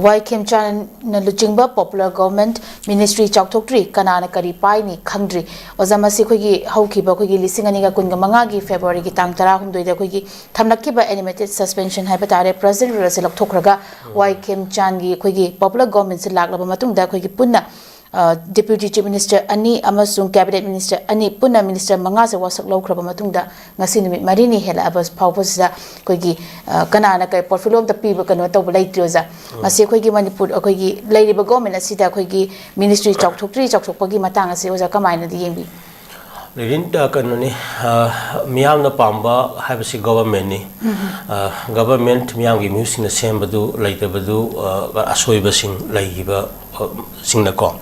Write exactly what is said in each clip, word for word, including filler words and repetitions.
ꯋꯥꯏ ꯈꯦꯝꯆꯥꯟꯅ ꯂꯨꯆꯤꯡꯕ Popular Government Ministry ꯆꯥꯎꯊꯣꯛꯇ꯭ꯔꯤ, ꯀꯅꯥꯅ ꯀꯔꯤ ꯄꯥꯏꯅꯤ ꯈꯪꯗ꯭ꯔꯤ꯫ ꯑꯣꯖꯥ, ꯃꯁꯤ ꯑꯩꯈꯣꯏꯒꯤ ꯍꯧꯈꯤꯕ ꯑꯩꯈꯣꯏꯒꯤ ꯂꯤꯁꯤꯡ ꯑꯅꯤꯒ ꯀꯨꯟꯒ ꯃꯉꯥꯒꯤ February ꯒꯤ ꯇꯥꯡ ꯇꯔꯥꯍꯨꯝꯗꯣꯏꯗ ꯑꯩꯈꯣꯏꯒꯤ ꯊꯝꯂꯛꯈꯤꯕ animated suspension ꯍꯥꯏꯕ ꯇꯥꯔꯦ, President rule ꯑꯁꯤ ꯂꯧꯊꯣꯛꯈ꯭ꯔꯒ ꯋꯥꯏ ꯈꯦꯝꯆꯥꯟꯒꯤ ꯑꯩꯈꯣꯏꯒꯤ Popular Government ꯁꯤ ꯂꯥꯛꯂꯕ ꯃꯇꯨꯡꯗ ꯑꯩꯈꯣꯏꯒꯤ ꯄꯨꯟꯅ ꯑ, Deputy Chief Minister ꯑꯅꯤ ꯑꯃꯁꯨꯡ Cabinet Minister ꯑꯅꯤ ꯄꯨꯟꯅ Minister ꯃꯉꯥꯁꯦ ꯋꯥꯁꯛ ꯂꯧꯈ꯭ꯔꯕ ꯃꯇꯨꯡꯗ ꯉꯁꯤ ꯅꯨꯃꯤꯠ ꯃꯔꯤꯅꯤ ꯍꯦꯜꯂꯛꯑꯕ ꯐꯥꯎꯕꯁꯤꯗ ꯑꯩꯈꯣꯏꯒꯤ, ꯑ, ꯀꯅꯥꯅ ꯀꯔꯤ portfolio ꯑꯝꯇ ꯄꯤꯕ ꯀꯩꯅꯣ ꯇꯧꯕ ꯂꯩꯇ꯭ꯔꯤ, ꯑꯣꯖꯥ꯫ ꯃꯁꯤ ꯑꯩꯈꯣꯏꯒꯤ ꯃꯅꯤꯄꯨꯔ, ꯑꯩꯈꯣꯏꯒꯤ ꯂꯩꯔꯤꯕ government ꯑꯁꯤꯗ ꯑꯩꯈꯣꯏꯒꯤ ministry ꯆꯥꯎꯊꯣꯛꯇ꯭ꯔꯤ, ꯆꯥꯎꯊꯣꯛꯄꯒꯤ ꯃꯇꯥꯡ ꯑꯁꯤ ꯑꯣꯖꯥ ꯀꯃꯥꯏꯅꯗꯤ ꯌꯦꯡꯕꯤ? ꯂꯤꯔꯤꯟ, ꯑ, ꯀꯩꯅꯣꯅꯤ, ꯑ, ꯃꯤꯌꯥꯝꯅ ꯄꯥꯝꯕ ꯍꯥꯏꯕꯁꯤ government ꯅꯤ꯫ ꯑ, government ꯃꯤꯌꯥꯝꯒꯤ ꯃꯤꯍꯨꯠꯁꯤꯡꯅ ꯁꯦꯝꯕꯗꯨ ꯂꯩꯇꯕꯗꯨ, ꯑ, ꯑꯁꯣꯏꯕꯁꯤꯡ ꯂꯩꯈꯤꯕ, ꯑ, ꯁꯤꯡꯅꯀꯣ꯫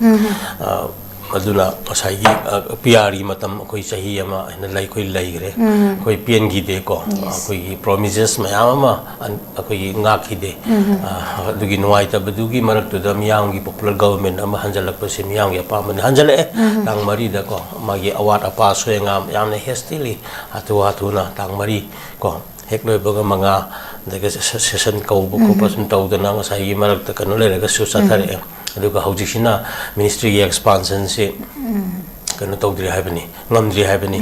ꯑ, ꯑꯗꯨꯅ ꯉꯁꯥꯏꯒꯤ, ꯑ, P R ꯒꯤ ꯃꯇꯝ ꯑꯩꯈꯣꯏ ꯆꯍꯤ ꯑꯃ ꯍꯦꯟꯅ ꯂꯩ, ꯑꯩꯈꯣꯏ ꯂꯩꯈ꯭ꯔꯦ꯫ ꯑꯩꯈꯣꯏ ꯄꯦꯟꯈꯤꯗꯦꯀꯣ꯫ ꯑꯩꯈꯣꯏꯒꯤ promises ꯃꯌꯥꯝ ꯑꯃ ꯑꯟ-, ꯑꯩꯈꯣꯏꯒꯤ ꯉꯥꯛꯈꯤꯗꯦ꯫ ꯑ, ꯑꯗꯨꯒꯤ ꯅꯨꯡꯉꯥꯏꯇꯕꯗꯨꯒꯤ ꯃꯔꯛꯇꯨꯗ ꯃꯤꯌꯥꯝꯒꯤ popular government ꯑꯃ ꯍꯟꯖꯜꯂꯛꯄꯁꯤ ꯃꯤꯌꯥꯝꯒꯤ ꯑꯄꯥꯝꯕꯅꯤ꯫ ꯍꯟꯖꯜꯂꯛꯑꯦ꯫ ꯇꯥꯡ ꯃꯔꯤꯗꯀꯣ ꯃꯥꯒꯤ ꯑꯋꯥꯠ ꯑꯄꯥ ꯑꯁꯣꯏ ꯑꯉꯥꯝ ꯌꯥꯝꯅ hastily ꯍꯥꯊꯨ ꯍꯥꯊꯨꯅ ꯇꯥꯡ ꯃꯔꯤ ꯀꯣ ꯍꯦꯛ ꯂꯣꯏꯕꯒ ꯃꯉꯥ, ꯑꯗꯒꯤ ꯁꯦ-, session ꯀꯧꯕ ꯈꯣꯠꯄ ꯁꯨꯝ ꯇꯧꯗꯅ ꯉꯁꯥꯏꯒꯤ ꯃꯔꯛꯇ ꯀꯩꯅꯣ ꯂꯩꯔꯒꯁꯨ ꯆꯠꯊꯔꯛꯑꯦ꯫ ꯑꯗꯨꯒ ꯍꯧꯖꯤꯛꯁꯤꯅ ministry ꯒꯤ expansion ꯁꯤ ꯀꯩꯅꯣ ꯇꯧꯗ꯭ꯔꯤ ꯍꯥꯏꯕꯅꯤ, ꯉꯝꯗ꯭ꯔꯤ ꯍꯥꯏꯕꯅꯤ꯫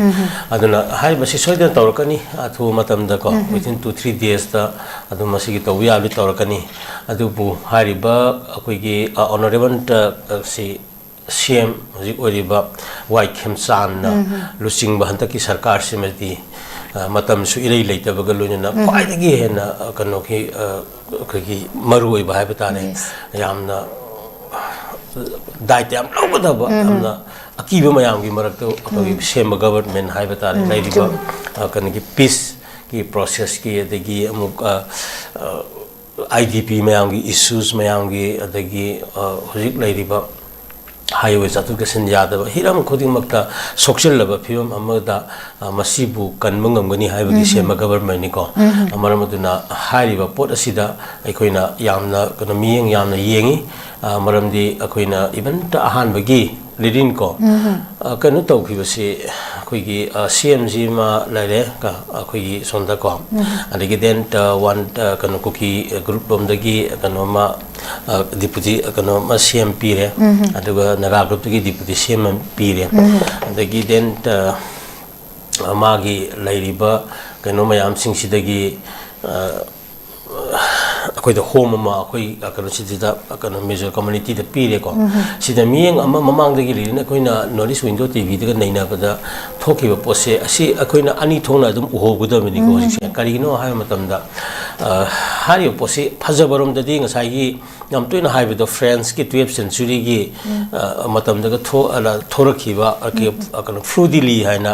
ꯑꯗꯨꯅ ꯍꯥꯏꯔꯤꯕꯁꯤ ꯁꯣꯏꯗꯅ ꯇꯧꯔꯛꯀꯅꯤ, ꯑꯊꯨꯕ ꯃꯇꯝꯗꯀꯣ, within two three days ꯇ ꯑꯗꯨꯝ ꯃꯁꯤꯒꯤ ꯇꯧꯕ ꯌꯥꯕꯗꯤ ꯇꯧꯔꯛꯀꯅꯤ꯫ ꯑꯗꯨꯕꯨ ꯍꯥꯏꯔꯤꯕ ꯑꯩꯈꯣꯏꯒꯤ, ꯑ, honourable, ꯑ, ꯁꯤ C M ꯍꯧꯖꯤꯛ ꯑꯣꯏꯔꯤꯕ ꯋꯥꯏ ꯈꯦꯝꯆꯥꯟꯅ ꯂꯨꯆꯤꯡꯕ ꯍꯟꯗꯛꯀꯤ ꯁꯔꯀꯥꯔꯁꯤꯃꯗꯤ, ꯑ, ꯃꯇꯝꯁꯨ ꯏꯔꯩ ꯂꯩꯇꯕꯒ ꯂꯣꯏꯅꯅ ꯈ꯭ꯋꯥꯏꯗꯒꯤ ꯍꯦꯟꯅ, ꯑ, ꯀꯩꯅꯣꯒꯤ, ꯑ, ꯑꯩꯈꯣꯏꯒꯤ ꯃꯔꯨꯑꯣꯏꯕ ꯍꯥꯏꯕ ꯇꯥꯔꯦ, ꯌꯥꯝꯅ ꯗꯥꯏꯇ ꯌꯥꯝ ꯂꯧꯒꯗꯕ, ꯌꯥꯝꯅ ꯑꯀꯤꯕ ꯃꯌꯥꯝꯒꯤ ꯃꯔꯛꯇ ꯑꯩꯈꯣꯏꯒꯤ ꯁꯦꯝꯕ government ꯍꯥꯏꯕ ꯇꯥꯔꯦ, ꯂꯩꯔꯤꯕ, ꯑ, ꯀꯩꯅꯣꯒꯤ peace ꯀꯤ process ꯀꯤ, ꯑꯗꯒꯤ ꯑꯃꯨꯛ, ꯑ, ꯑ, I D P ꯃꯌꯥꯝꯒꯤ issues ꯃꯌꯥꯝꯒꯤ, ꯑꯗꯒꯤ, ꯑ, ꯍꯧꯖꯤꯛ ꯂꯩꯔꯤꯕ highway ꯆꯠꯊꯣꯛ ꯆꯠꯁꯤꯟ ꯌꯥꯗꯕ ꯍꯤꯔꯝ ꯈꯨꯗꯤꯡꯃꯛꯇ ꯁꯣꯛꯆꯤꯜꯂꯕ ꯐꯤꯕꯝ ꯑꯃꯗ, ꯑ, ꯃꯁꯤꯕꯨ ꯀꯟꯕ ꯉꯝꯒꯅꯤ ꯍꯥꯏꯕꯒꯤ ꯁꯦꯝꯕ government ꯅꯤꯀꯣ꯫ ꯃꯔꯝ ꯑꯗꯨꯅ ꯍꯥꯏꯔꯤꯕ ꯄꯣꯠ ꯑꯁꯤꯗ ꯑꯩꯈꯣꯏꯅ ꯌꯥꯝꯅ ꯀꯩꯅꯣ, ꯃꯤꯠꯌꯦꯡ ꯌꯥꯝꯅ ꯌꯦꯡꯉꯤ꯫ ꯑ, ꯃꯔꯝꯗꯤ ꯑꯩꯈꯣꯏꯅ even ꯑꯍꯥꯟꯕꯒꯤ ꯂꯤꯔꯤꯟꯀꯣ, ꯑ, ꯀꯩꯅꯣ ꯇꯧꯈꯤꯕꯁꯤ ꯑꯩꯈꯣꯏꯒꯤ, ꯑ, C M ꯁꯤ ꯑꯃ ꯂꯩꯔꯦ, ꯀ-, ꯑꯩꯈꯣꯏꯒꯤ ꯁꯣꯝꯗꯀꯣ꯫ ꯑꯗꯒꯤ then, ꯑ, one, ꯑ, ꯀꯩꯅꯣ, ꯀꯨꯀꯤ group ꯂꯣꯝꯗꯒꯤ ꯀꯩꯅꯣ ꯑꯃ, ꯗꯤꯄꯨꯇꯤ ꯀꯩꯅꯣ ꯑꯃ ꯁꯤ ꯑꯦꯝ ꯄꯤꯔꯦ, ꯑꯗꯨꯒ ꯅꯥꯒꯥ ꯒ꯭ꯔꯨꯞꯇꯒꯤ ꯗꯤꯄꯨꯇꯤ ꯁꯤ ꯑꯦꯝ ꯑꯃ ꯄꯤꯔꯦ, ꯑꯗꯒꯤ ꯗꯦꯟ ꯃꯥꯒꯤ ꯂꯩꯔꯤꯕ ꯀꯩꯅꯣ ꯃꯌꯥꯝꯁꯤꯡꯁꯤꯗꯒꯤ ꯑꯩꯈꯣꯏꯗ ꯍꯣꯝ ꯑꯃ ꯑꯩꯈꯣꯏ ꯀꯩꯅꯣꯁꯤꯗ ꯀꯩꯅꯣ ꯃꯤꯖꯣ ꯀꯝꯃꯨꯅꯤꯇꯤꯗ ꯄꯤꯔꯦꯀꯣ꯫ ꯁꯤꯗ ꯃꯤꯠꯌꯦꯡ ꯑꯃ ꯃꯃꯥꯡꯗꯒꯤ ꯂꯩꯔꯤꯅ ꯑꯩꯈꯣꯏꯅ ꯅꯣꯔꯠ ꯏꯁ ꯋꯤꯟꯗꯣ ꯇꯤ ꯚꯤꯗꯒ ꯅꯩꯅꯕꯗ ꯊꯣꯛꯈꯤꯕ ꯄꯣꯠꯁꯦ ꯑꯁꯤ ꯑꯩꯈꯣꯏꯅ ꯑꯅꯤ ꯊꯣꯛꯅ ꯑꯗꯨꯝ ꯎꯍꯧꯒꯗꯕꯅꯤꯀꯣ ꯍꯧꯖꯤꯛꯁꯦ꯫ ꯀꯔꯤꯒꯤꯅꯣ ꯍꯥꯏꯕ ꯃꯇꯝꯗ ꯍꯥꯏꯔꯤꯕ ꯄꯣꯠꯁꯤ ꯐꯖꯕꯔꯣꯝꯗꯗꯤ ꯉꯁꯥꯏꯒꯤ ꯌꯥꯝ ꯇꯣꯏꯅ ꯍꯥꯏꯕꯗꯣ ꯐ꯭ꯔꯦꯟꯁꯀꯤ ꯇꯨꯌꯦꯜꯐ ꯁꯦꯟꯆꯨꯔꯤꯒꯤ ꯃꯇꯝꯗꯒ ꯊꯣꯛꯂꯛꯈꯤꯕ ꯀꯩꯅꯣ ꯐ꯭ꯂꯨꯗꯤꯂꯤ ꯍꯥꯏꯅ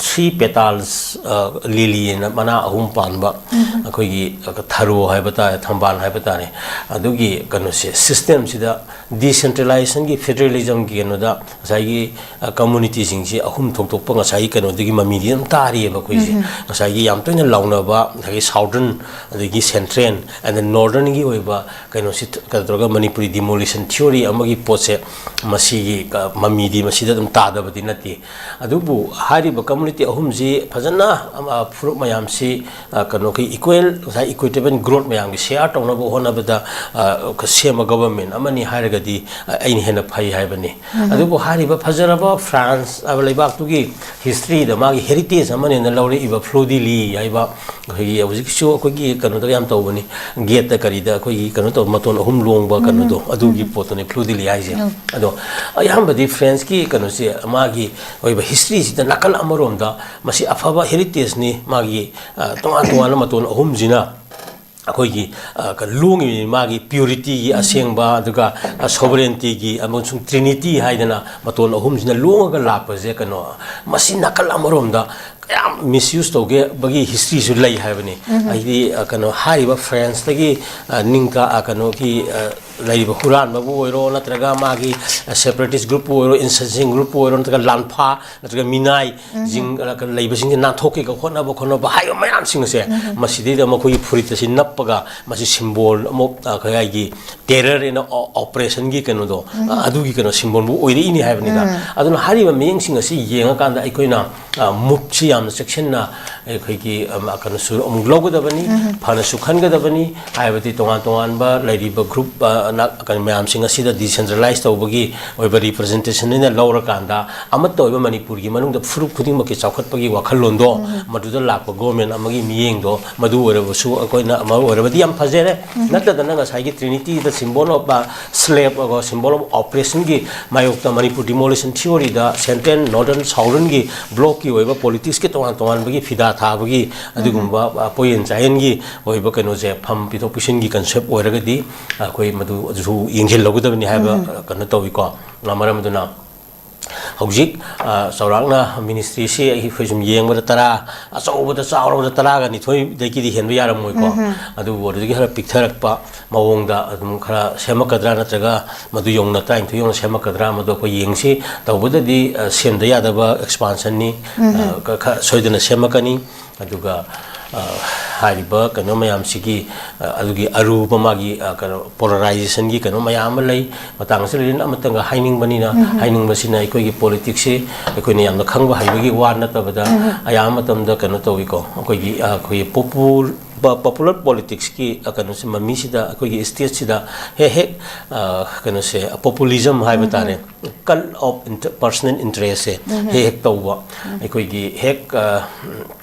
ꯊ꯭ꯔꯤ ꯄꯦꯇꯥꯜꯁ ꯂꯤꯂꯤ ꯍꯥꯏꯅ ꯃꯅꯥ ꯑꯍꯨꯝ ꯄꯥꯟꯕ ꯑꯩꯈꯣꯏꯒꯤ ꯊꯔꯣ ꯍꯥꯏꯕ ꯇꯥꯔꯦ, ꯊꯝꯕꯥꯜ ꯍꯥꯏꯕ ꯇꯥꯔꯦ꯫ ꯑꯗꯨꯒꯤ ꯀꯩꯅꯣꯁꯦ ꯁꯤꯁꯇꯦꯝꯁꯤꯗ ꯗꯤꯁꯦꯟꯇ꯭ꯔꯦꯂꯥꯏꯖꯦꯁꯟꯒꯤ ꯐꯦꯗꯔꯦꯂꯤꯖꯝꯒꯤ ꯀꯩꯅꯣꯗ ꯉꯁꯥꯏꯒꯤ ꯀꯝꯃꯨꯅꯤꯇꯤꯁꯤꯡꯁꯤ ꯑꯍꯨꯝ ꯊꯣꯛꯇꯣꯛꯄ ꯉꯁꯥꯏꯒꯤ ꯀꯩꯅꯣꯗꯒꯤ ꯃꯃꯤꯗꯤ ꯑꯗꯨꯝ ꯇꯥꯔꯤꯑꯕ ꯑꯩꯈꯣꯏꯁꯦ꯫ ꯉꯁꯥꯏꯒꯤ ꯌꯥꯝ ꯇꯣꯏꯅ ꯂꯥꯎꯅꯕ ꯉꯁꯥꯏꯒꯤ ꯁꯥꯎꯗꯔꯟ ꯑꯗꯒꯤ ꯁꯦꯟꯇ꯭ꯔꯦꯜ ꯑꯦꯟ ꯅꯣꯔꯗꯔꯟꯒꯤ ꯑꯣꯏꯕ ꯀꯩꯅꯣꯁꯤ ꯀꯩꯅꯣ ꯇꯧꯔꯒ ꯃꯅꯤꯄꯨꯔꯤ ꯗꯤꯃꯣꯂꯤꯁꯟ ꯊꯤꯑꯣꯔꯤ ꯑꯃꯒꯤ ꯄꯣꯠꯁꯦ ꯃꯁꯤꯒꯤ ꯃꯃꯤꯗꯤ ꯃꯁꯤꯗ ꯑꯗꯨꯝ ꯇꯥꯗꯕꯗꯤ ꯅꯠꯇꯦ꯫ ꯑꯗꯨꯕꯨ ꯍꯥꯏꯔꯤꯕ ꯀꯝꯃꯨꯅꯤꯇꯤ ꯑꯍꯨꯝꯁꯤ ꯐꯖꯅ ꯐꯨꯔꯨꯞ ꯃꯌꯥꯝꯁꯤ ꯀꯩꯅꯣꯒꯤ ꯏꯀ꯭ꯋꯦꯜ ꯉꯁꯥꯏ ꯏꯀ꯭ꯋꯤꯇꯦꯕꯜ ꯒ꯭ꯔꯣꯠ ꯃꯌꯥꯝꯒꯤ ꯁꯤꯌꯥꯔ ꯇꯧꯅꯕ ꯍꯣꯠꯅꯕꯗ ꯁꯦꯝꯕ ꯒꯕꯔꯃꯦꯟ ꯑꯃꯅꯤ ꯍꯥꯏꯔꯒꯗꯤ ꯑꯩꯅ ꯍꯦꯟꯅ ꯐꯩ ꯍꯥꯏꯕꯅꯤ꯫ ꯑꯗꯨꯕꯨ ꯍꯥꯏꯔꯤꯕ ꯐꯖꯔꯕ ꯐ꯭ꯔꯥꯟꯁ ꯍꯥꯏꯕ ꯂꯩꯕꯥꯛꯇꯨꯒꯤ ꯍꯤꯁꯇ꯭ꯔꯤꯗ ꯃꯥꯒꯤ ꯍꯦꯔꯤꯇꯦꯖ ꯑꯃꯅꯦꯅ ꯂꯧꯔꯛꯏꯕ ꯐ꯭ꯂꯨꯗꯤꯂꯤ ꯍꯥꯏꯕ ꯑꯩꯈꯣꯏꯒꯤ ꯍꯧꯖꯤꯛꯁꯨ ꯑꯩꯈꯣꯏꯒꯤ ꯀꯩꯅꯣꯗ ꯌꯥꯝ ꯇꯧꯕꯅꯤ, ꯒꯦꯠꯇ ꯀꯔꯤꯗ ꯑꯩꯈꯣꯏꯒꯤ ꯀꯩꯅꯣ ꯇꯧꯕ ꯃꯇꯣꯟ ꯑꯍꯨꯝ ꯂꯣꯡꯕ ꯀꯩꯅꯣꯗꯣ, ꯑꯗꯨꯒꯤ ꯄꯣꯠꯇꯨꯅꯤ ꯐ꯭ꯂꯨꯗꯤꯂꯤ ꯍꯥꯏꯁꯦ꯫ ꯑꯗꯣ ꯑꯌꯥꯝꯕꯗꯤ ꯐ꯭ꯔꯦꯟꯁꯀꯤ ꯀꯩꯅꯣꯁꯦ ꯃꯥꯒꯤ ꯑꯣꯏꯕ ꯍꯤꯁꯇ꯭ꯔꯤꯁꯤꯗ ꯅꯥꯀꯜ ꯑꯃꯔꯣꯝꯗ ꯃꯁꯤ ꯑꯐꯕ ꯍꯦꯔꯤꯇꯦꯖꯅꯤ, ꯃꯥꯒꯤ ꯇꯣꯉꯥꯟ ꯇꯣꯉꯥꯟꯕ ꯃꯇꯣꯟ ꯑꯍꯨꯝꯁꯤꯅ ꯑꯩꯈꯣꯏꯒꯤ ꯂꯣꯡꯉꯤꯕꯅꯤ, ꯃꯥꯒꯤ ꯄ꯭ꯌꯨꯔꯤꯇꯤꯒꯤ ꯑꯁꯦꯡꯕ, ꯑꯗꯨꯒ ꯁꯣꯕꯔꯦꯟꯇꯤꯒꯤ ꯑꯃꯁꯨꯡ ꯇ꯭ꯔꯤꯅꯤꯇꯤ ꯍꯥꯏꯗꯅ ꯃꯇꯣꯟ ꯑꯍꯨꯝꯁꯤꯅ ꯂꯣꯡꯉꯒ ꯂꯥꯛꯄꯁꯦ ꯀꯩꯅꯣ, ꯃꯁꯤ ꯅꯥꯀꯜ ꯑꯃꯔꯣꯝꯗ ꯀꯌꯥꯝ ꯃꯤꯁꯌꯨꯁ ꯇꯧꯒꯦꯕꯒꯤ ꯍꯤꯁꯇ꯭ꯔꯤꯁꯨ ꯂꯩ ꯍꯥꯏꯕꯅꯤ꯫ ꯍꯥꯏꯗꯤ ꯀꯩꯅꯣ ꯍꯥꯏꯔꯤꯕ ꯐ꯭ꯔꯦꯟꯁꯇꯒꯤ ꯅꯤꯡꯀ ꯀꯩꯅꯣꯒꯤ ꯂꯩꯔꯤꯕ ꯍꯨꯔꯥꯟꯕꯕꯨ ꯑꯣꯏꯔꯣ, ꯅꯠꯇ꯭ꯔꯒ ꯃꯥꯒꯤ ꯁꯦꯄꯔꯦꯇꯤꯁ ꯒ꯭ꯔꯨꯞꯄꯨ ꯑꯣꯏꯔꯣ, ꯏꯟꯁꯔꯖꯦꯟ ꯒ꯭ꯔꯨꯞꯄꯨ ꯑꯣꯏꯔꯣ, ꯅꯠꯇ꯭ꯔꯒ ꯂꯥꯟꯐꯥ ꯅꯠꯇ꯭ꯔꯒ ꯃꯤꯅꯥꯏꯁꯤꯡ ꯂꯩꯕꯁꯤꯡꯁꯦ ꯅꯥꯟꯊꯣꯛꯀꯦꯒ ꯍꯣꯠꯅꯕ ꯈꯣꯠꯅꯕ ꯍꯥꯏꯕ ꯃꯌꯥꯝꯁꯤꯡ ꯑꯁꯦ ꯃꯁꯤꯗꯩꯗ ꯃꯈꯣꯏꯒꯤ ꯐꯨꯔꯤꯠ ꯑꯁꯤ ꯅꯞꯄꯒ ꯃꯁꯤ ꯁꯤꯝꯕꯣꯜ ꯑꯃꯨꯛ ꯑꯩꯈꯣꯏꯒꯤ ꯇꯦꯔꯔ ꯑꯦꯟ ꯑꯣꯄ꯭ꯔꯦꯁꯟꯒꯤ ꯀꯩꯅꯣꯗꯣ, ꯑꯗꯨꯒꯤ ꯀꯩꯅꯣ ꯁꯤꯝꯕꯣꯜꯕꯨ ꯑꯣꯏꯔꯛꯏꯅꯤ ꯍꯥꯏꯕꯅꯤꯗ꯫ ꯑꯗꯨꯅ ꯍꯥꯏꯔꯤꯕ ꯃꯤꯠꯌꯦꯡꯁꯤꯡ ꯑꯁꯤ ꯌꯦꯡꯉꯀꯥꯟꯗ ꯑꯩꯈꯣꯏꯅ ꯃꯨꯞꯁꯤ ꯌꯥꯝꯅ ꯆꯦꯛꯁꯤꯟꯅ ꯑꯩꯈꯣꯏꯒꯤ, ꯑꯝ, ꯀꯩꯅꯣꯁꯨ ꯑꯃꯨꯛ ꯂꯧꯒꯗꯕꯅꯤ, ꯐꯅꯁꯨ ꯈꯟꯒꯗꯕꯅꯤ꯫ ꯍꯥꯏꯕꯗꯤ ꯇꯣꯉꯥꯟ ꯇꯣꯉꯥꯟꯕ ꯂꯩꯔꯤꯕ group, ꯑ, ꯅ-, ꯀꯩꯅꯣ ꯃꯌꯥꯝꯁꯤꯡ ꯑꯁꯤꯗ decentralize ꯇꯧꯕꯒꯤ ꯑꯣꯏꯕ representation ꯑꯣꯏꯅ ꯂꯧꯔꯀꯥꯟꯗ, ꯑꯃꯠꯇ ꯑꯣꯏꯕ ꯃꯅꯤꯄꯨꯔꯒꯤ ꯃꯅꯨꯡꯗ ꯐꯨꯔꯨꯞ ꯈꯨꯗꯤꯡꯃꯛꯀꯤ ꯆꯥꯎꯈꯠꯄꯒꯤ ꯋꯥꯈꯜꯂꯣꯟꯗꯣ, ꯃꯗꯨꯗ ꯂꯥꯛꯄ government ꯑꯃꯒꯤ ꯃꯤꯠꯌꯦꯡꯗꯣ, ꯃꯗꯨ ꯑꯣꯏꯔꯕꯁꯨ ꯑꯩꯈꯣꯏꯅ ꯑꯃ ꯑꯣꯏꯔꯕꯗꯤ ꯌꯥꯝ ꯐꯖꯔꯦ꯫ ꯅꯠꯇꯗꯅ ꯉꯁꯥꯏꯒꯤ Trinityꯗ symbol of, ꯑ, slave, ꯑ, symbol of oppressionꯒꯤ ꯃꯥꯌꯣꯛꯇ ꯃꯅꯤꯄꯨꯔ demolition theoryꯗ Central, Northern, Southernꯒꯤ blockꯀꯤ ꯑꯣꯏꯕ politicsꯀꯤ ꯇꯣꯉꯥꯟ ꯇꯣꯉꯥꯟꯕꯒꯤ ꯐꯤꯗꯥ ꯊꯥꯕꯒꯤ ꯑꯗꯨꯒꯨꯝꯕ, ꯑ, ꯄꯣꯌꯦꯟ ꯆꯥꯌꯦꯟꯒꯤ ꯑꯣꯏꯕ ꯀꯩꯅꯣꯁꯦ, ꯐꯝ ꯄꯤꯊꯣꯛ ꯄꯤꯁꯤꯟꯒꯤ concept ꯑꯣꯏꯔꯒꯗꯤ ꯑꯩꯈꯣꯏ ꯃꯗꯨ ꯑꯗꯨꯁꯨ ꯌꯦꯡꯁꯤꯜꯍꯧꯒꯗꯕꯅꯤ ꯍꯥꯏꯕ, ꯑ, ꯀꯩꯅꯣ ꯇꯧꯏꯀꯣ꯫ ꯑ, ꯃꯔꯝ ꯑꯗꯨꯅ ꯍꯧꯖꯤꯛ, ꯑ, ꯆꯥꯎꯔꯥꯛꯅ ministryꯁꯤ ꯑꯩꯈꯣꯏ ꯁꯨꯝ ꯌꯦꯡꯕꯗ ꯇꯔꯥ, ꯑꯆꯧꯕꯗ ꯆꯥꯎꯔꯕꯗ ꯇꯔꯥꯒ ꯅꯤꯊꯣꯏꯗꯒꯤꯗꯤ ꯍꯦꯟꯕ ꯌꯥꯔꯝꯃꯣꯏꯀꯣ꯫ ꯑꯗꯨꯕꯨ ꯑꯗꯨꯗꯒꯤ ꯈꯔ ꯄꯤꯛꯊꯔꯛꯄ ꯃꯑꯣꯡꯗ ꯑꯗꯨꯝ ꯈꯔ ꯁꯦꯝꯃꯛꯀꯗ꯭ꯔꯥ, ꯅꯠꯇ꯭ꯔꯒ ꯃꯗꯨ ꯌꯧꯅ ꯇꯔꯥꯅꯤꯊꯣꯏ ꯌꯧꯅ ꯁꯦꯝꯃꯛꯀꯗ꯭ꯔꯥ, ꯃꯗꯨ ꯑꯩꯈꯣꯏ ꯌꯦꯡꯁꯤ꯫ ꯇꯧꯕꯗꯗꯤ, ꯑ, ꯁꯦꯝꯗ ꯌꯥꯗꯕ expansionꯅꯤ꯫ ꯑ, ꯈ-, ꯈ-, ꯁꯣꯏꯗꯅ ꯁꯦꯝꯃꯛꯀꯅꯤ꯫ ꯑꯗꯨꯒ, ꯑ, ꯍꯥꯏꯔꯤꯕ ꯀꯩꯅꯣ ꯃꯌꯥꯝꯁꯤꯒꯤ, ꯑ, ꯑꯗꯨꯒꯤ ꯑꯔꯨꯕ ꯃꯥꯒꯤ, ꯑ, ꯀꯩꯅꯣ, polarizationꯒꯤ ꯀꯩꯅꯣ ꯃꯌꯥꯝ ꯑꯃ ꯂꯩ꯫ ꯃꯇꯥꯡ ꯑꯁꯤꯗ ꯂꯤꯟ ꯑꯃꯇꯪꯒ ꯍꯥꯏꯅꯤꯡꯕꯅꯤꯅ, ꯍꯥꯏꯅꯤꯡꯕꯁꯤꯅ ꯑꯩꯈꯣꯏꯒꯤ politicsꯁꯤ ꯑꯩꯈꯣꯏꯅ ꯌꯥꯝꯅ ꯈꯪꯕ ꯍꯩꯕꯒꯤ ꯋꯥ ꯅꯠꯇꯕꯗ, ꯑꯌꯥꯝꯕ ꯃꯇꯝꯗ ꯀꯩꯅꯣ ꯇꯧꯏꯀꯣ, ꯑꯩꯈꯣꯏꯒꯤ, ꯑ, ꯑꯩꯈꯣꯏꯒꯤ popul-, ꯄ-, popular politicsꯀꯤ, ꯑ, ꯀꯩꯅꯣꯁꯤ ꯃꯃꯤꯁꯤꯗ, ꯑꯩꯈꯣꯏꯒꯤ stateꯁꯤꯗ ꯍꯦꯛ ꯍꯦꯛ, ꯑ, ꯀꯩꯅꯣꯁꯦ, populism ꯍꯥꯏꯕ ꯇꯥꯔꯦ, cult of inter-, personal interestꯁꯦ ꯍꯦꯛ ꯍꯦꯛ ꯇꯧꯕ, ꯑꯩꯈꯣꯏꯒꯤ ꯍꯦꯛ, ꯑ,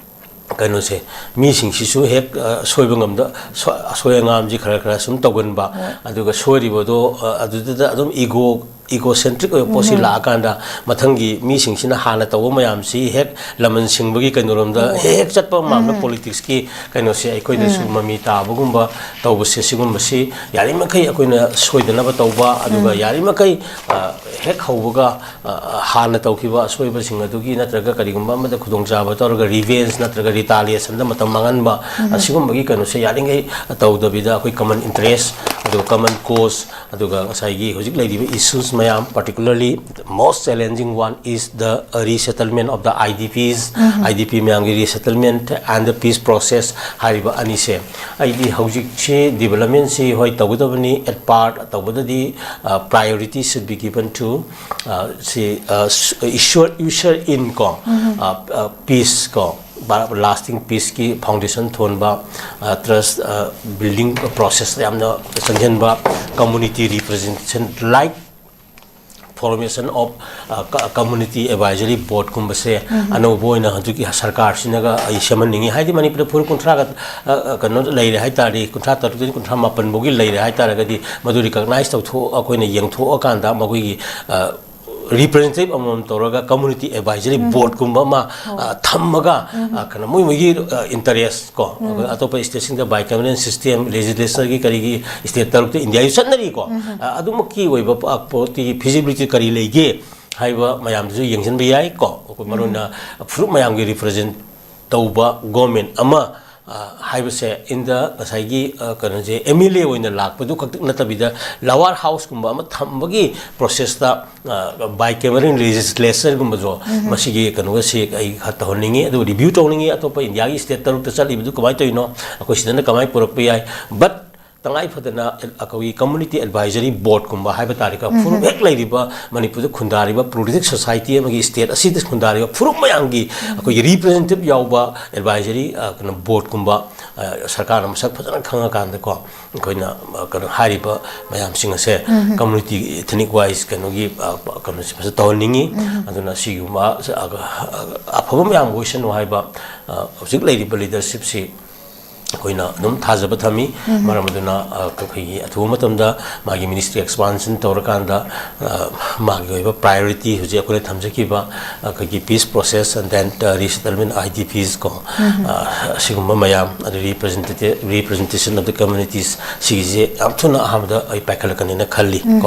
ꯀꯩꯅꯣꯁꯦ, ꯃꯤꯁꯤꯡꯁꯤꯁꯨ ꯍꯦꯛ, ꯑ, ꯁꯣꯏꯕ ꯉꯝꯗ-, ꯁꯣ-, ꯑꯁꯣꯏ ꯑꯉꯥꯝꯁꯤ ꯈꯔ ꯈꯔ ꯁꯨꯝ ꯇꯧꯒꯟꯕ, ꯑꯗꯨꯒ ꯁꯣꯏꯔꯤꯕꯗꯣ, ꯑ, ꯑꯗꯨꯗꯨꯗ ꯑꯗꯨꯝ ego, egocentric ꯑꯣꯏꯕ ꯄꯣꯠꯁꯤ ꯂꯥꯛꯑꯀꯥꯟꯗ, ꯃꯊꯪꯒꯤ ꯃꯤꯁꯤꯡꯁꯤꯅ ꯍꯥꯟꯅ ꯇꯧꯕ ꯃꯌꯥꯝꯁꯤ ꯍꯦꯛ ꯂꯃꯟ ꯁꯤꯡꯕꯒꯤ ꯀꯩꯅꯣꯔꯣꯝꯗ ꯍꯦꯛ ꯍꯦꯛ ꯆꯠꯄ ꯃꯥꯟꯕ politicsꯀꯤ ꯀꯩꯅꯣꯁꯦ ꯑꯩꯈꯣꯏꯗꯁꯨ ꯃꯃꯤ ꯇꯥꯕꯒꯨꯝꯕ ꯇꯧꯕꯁꯦ, ꯁꯤꯒꯨꯝꯕꯁꯤ ꯌꯥꯔꯤꯃꯈꯩ ꯑꯩꯈꯣꯏꯅ ꯁꯣꯏꯗꯅꯕ ꯇꯧꯕ, ꯑꯗꯨꯒ ꯌꯥꯔꯤꯃꯈꯩ, ꯑ, ꯍꯦꯛ ꯍꯧꯕꯒ, ꯑ, ꯍꯥꯟꯅ ꯇꯧꯈꯤꯕ ꯑꯁꯣꯏꯕꯁꯤꯡ ꯑꯗꯨꯒꯤ ꯅꯠꯇ꯭ꯔꯒ ꯀꯔꯤꯒꯨꯝꯕ ꯑꯃꯗ ꯈꯨꯗꯣꯡꯆꯥꯕ ꯇꯧꯔꯒ revenge ꯅꯠꯇ꯭ꯔꯒ retaliationꯗ ꯃꯇꯝ ꯃꯥꯡꯍꯟꯕ, ꯑꯁꯤꯒꯨꯝꯕꯒꯤ ꯀꯩꯅꯣꯁꯦ ꯌꯥꯔꯤꯉꯩ ꯇꯧꯗꯕꯤꯗ, ꯑꯩꯈꯣꯏ common interest, ꯑꯗꯨꯒ common cause, ꯑꯗꯨꯒ ꯉꯁꯥꯏꯒꯤ ꯍꯧꯖꯤꯛ ꯂꯩꯔꯤꯕ issues ꯃꯌꯥꯝ, particularly most challenging one is the resettlement of the IDPs, IDP ꯃꯌꯥꯝꯒꯤ resettlement and the peace process ꯍꯥꯏꯔꯤꯕ ꯑꯅꯤꯁꯦ꯫ ꯑꯩꯗꯤ ꯍꯧꯖꯤꯛꯁꯤ developmentꯁꯤ ꯍꯣꯏ ꯇꯧꯒꯗꯕꯅꯤ, at part ꯇꯧꯕꯗꯗꯤ, ꯑ, priority should be given to, ꯑ, ꯁꯤ, ꯑ, ꯁ-, usher, usher in ꯀꯣ, ꯑ, ꯑ, peace ꯀꯣ, ꯂꯥꯁꯇꯤꯡ ꯄꯤꯁꯀꯤ ꯐꯥꯎꯟꯗꯦꯁꯟ ꯊꯣꯟꯕ, ꯇ꯭ꯔꯁ ꯕꯤꯜꯗꯤꯡ ꯄ꯭ꯔꯣꯁꯦꯁꯇ ꯌꯥꯝꯅ ꯆꯪꯁꯤꯟꯕ, community representation like formation of community advisory boardꯀꯨꯝꯕꯁꯦ ꯑꯅꯧꯕ ꯑꯣꯏꯅ ꯍꯧꯖꯤꯛꯀꯤ ꯁꯔꯀꯥꯔꯁꯤꯅꯒ ꯑꯩ ꯁꯦꯝꯍꯟꯅꯤꯡꯉꯤ꯫ ꯍꯥꯏꯗꯤ ꯃꯅꯤꯄꯨꯔꯗ ꯐꯨꯔꯨꯞ ꯀꯨꯟꯊ꯭ꯔꯥꯒ ꯀꯩꯅꯣ ꯂꯩꯔꯦ ꯍꯥꯏ ꯇꯥꯔꯗꯤ, ꯀꯨꯟꯊ꯭ꯔꯥ ꯇꯔꯨꯛꯇꯒꯤ ꯀꯨꯟꯊ꯭ꯔꯥ ꯃꯥꯄꯟ ꯐꯥꯎꯒꯤ ꯂꯩꯔꯦ ꯍꯥꯏ ꯇꯥꯔꯒꯗꯤ, ꯃꯗꯨ ꯔꯤꯀꯛꯅꯥꯏꯁ ꯇꯧꯊꯣꯛ ꯑꯩꯈꯣꯏꯅ ꯌꯦꯡꯊꯣꯛꯑꯀꯥꯟꯗ ꯃꯈꯣꯏꯒꯤ ꯔꯤꯄ꯭ꯔꯖꯦꯟꯇꯦꯇꯤꯚ ꯑꯃꯃꯝ ꯇꯧꯔꯒ ꯀꯝꯃꯨꯅꯤꯇꯤ ꯑꯦꯗꯚꯥꯏꯖꯔꯤ ꯕꯣꯔꯗꯀꯨꯝꯕ ꯑꯃ ꯑ, ꯊꯝꯃꯒ ꯑ, ꯀꯩꯅꯣ ꯃꯣꯏ ꯃꯣꯏꯒꯤ ꯏꯟꯇꯔꯦꯁ ꯀꯣ, ꯑꯩꯈꯣꯏ ꯑꯇꯣꯞꯄ ꯁ꯭ꯇꯦꯠꯁꯤꯡꯗ ꯕꯥꯏ ꯀꯦꯃꯦꯔꯦꯜ ꯁꯤꯁꯇꯦꯝ ꯂꯦꯖꯤꯁꯂꯦꯆꯔꯒꯤ ꯀꯔꯤꯒꯤ ꯁ꯭ꯇꯦꯠ ꯇꯔꯨꯛꯇ ꯏꯟꯗꯤꯌꯥꯒꯤ ꯆꯠꯅꯔꯤꯀꯣ꯫ ꯑ, ꯑꯗꯨꯃꯛꯀꯤ ꯑꯣꯏꯕ ꯄ- ꯄꯣꯠꯇꯤ ꯐꯤꯖꯤꯕꯤꯂꯤꯇꯤ ꯀꯔꯤ ꯂꯩꯒꯦ ꯍꯥꯏꯕ ꯃꯌꯥꯝꯗꯨꯁꯨ ꯌꯦꯡꯁꯤꯟꯕ ꯌꯥꯏ ꯀꯣ꯫ ꯑꯩꯈꯣꯏ ꯃꯔꯨ ꯑꯣꯏꯅ ꯐꯨꯔꯨꯞ ꯃꯌꯥꯝꯒꯤ ꯔꯤꯄ꯭ꯔꯖꯦꯟ ꯇꯧꯕ ꯒꯣꯔꯃꯦꯟ ꯑꯃ ꯑ, ꯍꯥꯏꯕꯁꯦ ꯏꯟꯗ ꯉꯁꯥꯏꯒꯤ ꯑ, ꯀꯩꯅꯣꯁꯦ ꯑꯦꯝ ꯑꯦꯜ ꯑꯦ ꯑꯣꯏꯅ ꯂꯥꯛꯄꯗꯨ ꯈꯛꯇ ꯅꯠꯇꯕꯤꯗ ꯂꯋꯥꯔ ꯍꯥꯎꯁꯀꯨꯝꯕ ꯑꯃ ꯊꯝꯕꯒꯤ ꯄ꯭ꯔꯣꯁꯦꯁꯇ ꯕꯥꯏ ꯀꯦꯃꯦꯔꯦꯜ ꯂꯦꯖꯤꯁꯂꯦꯆꯔꯒꯨꯝꯕꯁꯨ ꯃꯁꯤꯒꯤ ꯀꯩꯅꯣꯒꯁꯤ ꯑꯩ ꯈꯔ ꯇꯧꯍꯟꯅꯤꯡꯉꯤ, ꯑꯗꯨ ꯔꯤꯚ꯭ꯌꯨ ꯇꯧꯅꯤꯡꯉꯤ꯫ ꯑꯇꯣꯞꯄ ꯏꯟꯗꯤꯌꯥꯒꯤ ꯁ꯭ꯇꯦꯠ ꯇꯔꯨꯛꯇ ꯆꯠꯂꯤꯕꯗꯨ ꯀꯃꯥꯏꯅ ꯇꯧꯔꯤꯅꯣ, ꯑꯩꯈꯣꯏ ꯁꯤꯗꯅ ꯀꯃꯥꯏꯅ ꯄꯨꯔꯛꯄ ꯌꯥꯏ? ꯕꯠ ꯇꯉꯥꯏ ꯐꯗꯅ ꯑꯩꯈꯣꯏꯒꯤ ꯀꯝꯃꯨꯅꯤꯇꯤ ꯑꯦꯗꯚꯥꯏꯖꯔꯤ ꯕꯣꯔꯗꯀꯨꯝꯕ ꯍꯥꯏꯕ ꯇꯥꯔꯦꯀꯣ, ꯐꯨꯔꯨꯞ ꯍꯦꯛ ꯂꯩꯔꯤꯕ ꯃꯅꯤꯄꯨꯔꯗ ꯈꯨꯟꯗꯥꯔꯤꯕ ꯄ꯭ꯂꯨꯔꯦꯂꯤꯁꯇꯤꯛ ꯁꯣꯁꯥꯏꯇꯤ ꯑꯃꯒꯤ ꯁ꯭ꯇꯦꯠ ꯑꯁꯤꯗ ꯈꯨꯟꯗꯥꯔꯤꯕ ꯐꯨꯔꯨꯞ ꯃꯌꯥꯝꯒꯤ ꯑꯩꯈꯣꯏꯒꯤ ꯔꯤꯄ꯭ꯔꯖꯦꯟꯇꯦꯇꯤꯚ ꯌꯥꯎꯕ ꯑꯦꯗꯚꯥꯏꯖꯔꯤ ꯑ, ꯀꯩꯅꯣ ꯕꯣꯔꯗꯀꯨꯝꯕ ꯑ, ꯁꯔꯀꯥꯔꯅ ꯃꯁꯛ ꯐꯖꯅ ꯈꯪꯉꯀꯥꯟꯗꯀꯣ, ꯑꯩꯈꯣꯏꯅ ꯑ, ꯀꯩꯅꯣ ꯍꯥꯏꯔꯤꯕ ꯃꯌꯥꯝꯁꯤꯡ ꯑꯁꯦ ꯀꯝꯃꯨꯅꯤꯇꯤ ꯏꯊꯅꯤꯛ ꯋꯥꯏꯁ ꯀꯩꯅꯣꯒꯤ ꯑ, ꯀꯩꯅꯣꯁꯦ ꯐꯖꯅ ꯇꯧꯍꯟꯅꯤꯡꯉꯤ꯫ ꯑꯗꯨꯅ ꯁꯤꯒꯨꯝꯕ ꯑ, ꯑ, ꯑꯐꯕ ꯃꯌꯥꯝ ꯑꯣꯏꯁꯅꯨ ꯍꯥꯏꯕ ꯑ, ꯍꯧꯖꯤꯛ ꯂꯩꯔꯤꯕ ꯂꯤꯗꯔꯁꯤꯞꯁꯤ ꯑꯩꯈꯣꯏꯅ ꯑꯗꯨꯝ ꯊꯥꯖꯕ ꯊꯝꯃꯤ꯫ ꯃꯔꯝ ꯑꯗꯨꯅ ꯑ, ꯑꯩꯈꯣꯏꯒꯤ ꯑꯊꯨꯕ ꯃꯇꯝꯗ ꯃꯥꯒꯤ ꯃꯤꯅꯤꯁꯇ꯭ꯔꯤ ꯑꯦꯛꯁꯄꯥꯟꯁꯟ ꯇꯧꯔꯀꯥꯟꯗ ꯑ, ꯃꯥꯒꯤ ꯑꯣꯏꯕ ꯄ꯭ꯔꯥꯏꯌꯣꯔꯤꯇꯤ ꯍꯧꯖꯤꯛ ꯑꯩꯈꯣꯏꯅ ꯊꯝꯖꯈꯤꯕ ꯑꯩꯈꯣꯏꯒꯤ peace process and then resettlement, I D Ps ꯀꯣ, ꯑ, ꯑꯁꯤꯒꯨꯝꯕ ꯃꯌꯥꯝ, ꯑꯗꯨ representative representation of the communities, ꯁꯤꯒꯤꯁꯦ ꯌꯥꯝ ꯊꯨꯅ ꯑꯍꯥꯟꯕꯗ ꯑꯩ ꯄꯥꯏꯈꯠꯂꯛꯀꯅꯤꯅ ꯈꯜꯂꯤ ꯀꯣ꯫